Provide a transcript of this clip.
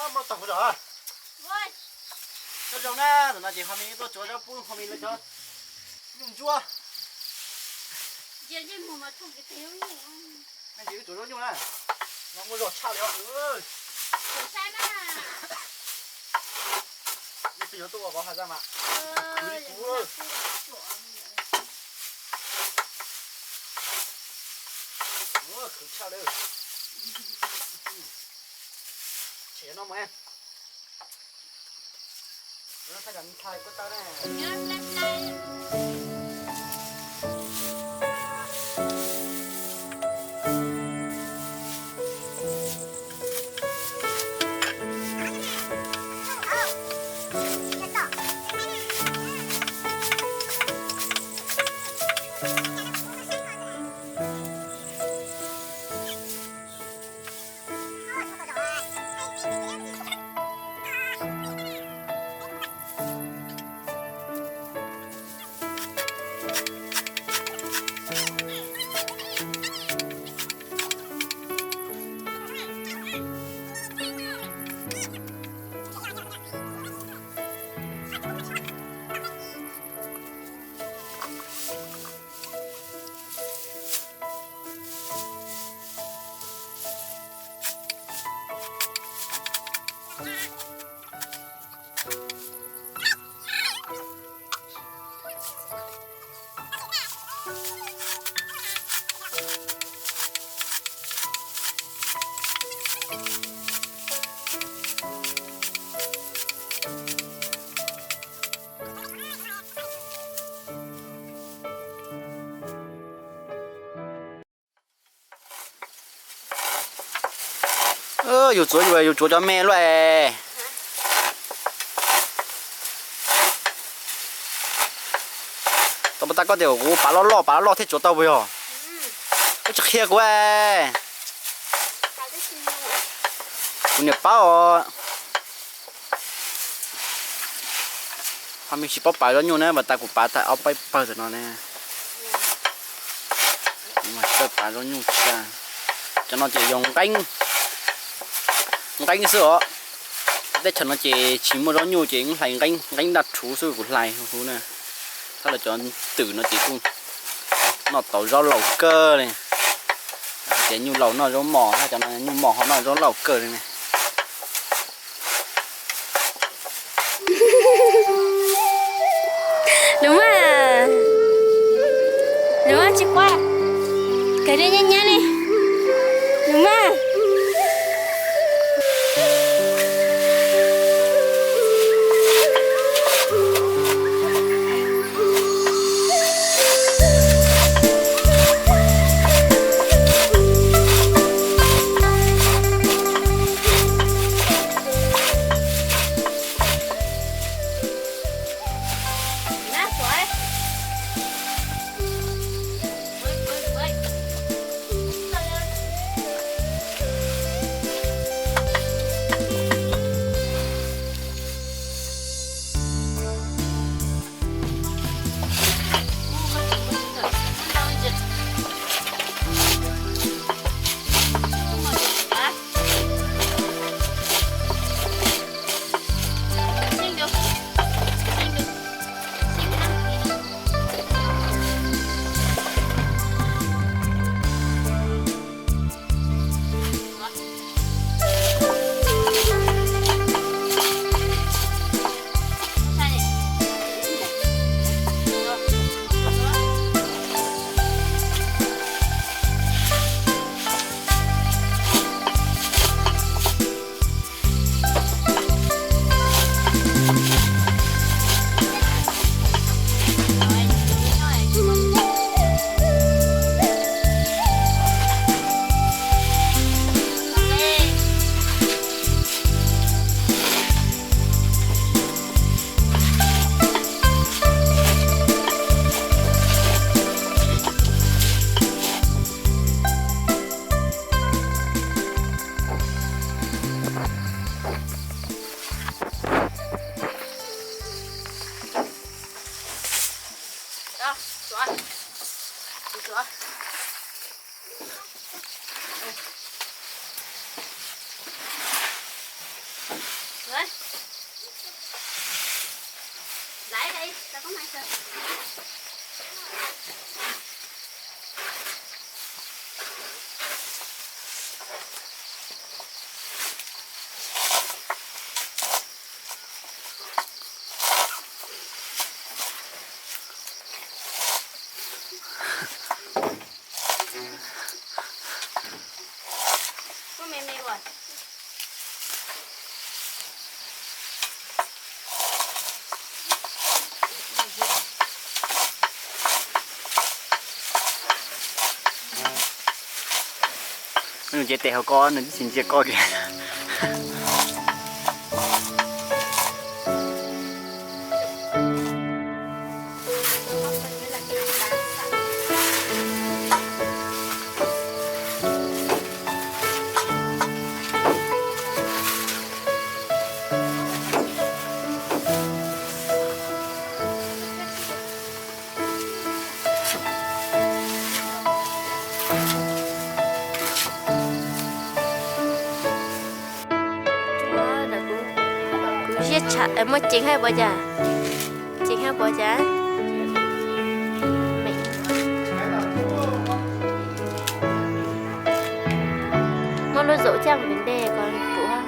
Muab tau kuv zog. Nyob zoo na, tam no ces ho me tuaj tsuav zaub pub ho me lawv cov nyuj ntsuab. Tsuav zaub nyuj na, no muaj zog tshaj li os. Ib tug yuav tuaj ua vauv has zaj mas khwv li kuv. Khwv tshaj li. Tshem no mus. Yus tsuav yus, yus tsuav cov me luaj. Tau puas tau koj tias kuv pav loj loj pav loj loj thiaj tsuav tau puas yog? Koj tsis qhia kuv. Kuv niam paub os. Ho me tsis paub pav zaub nyuj na, mas tas kuv pav tas ob peb pawg tam no ne. Mas txawj pav zaub nyuj tshaj. Cov no ces yog nqeeb, nqeeb xwb os. Teb chaws no ces tsis muaj zaub nyuj ces wb hlais nqeeb, nqeeb daj rhuv xwb kuv hlais huv huv na. Tab lawv cov twm no ces kuj noj tau zaub laus kawg li. Hais tias nyuj laus noj zaub mos, hais cov no nyuj mos ho noj zaub laus kawg li ne. Lus mas, lus mas tsis quaj, kawg li nyab nyab li, lus mas. Nws ces tes hauv ko, nws tsis ntsia ko kiag. Kuv ziab tshav muaj ceev hab puas cas? Ceev hab puas cas? Muab lub zaum caj mus ntej ko ruam.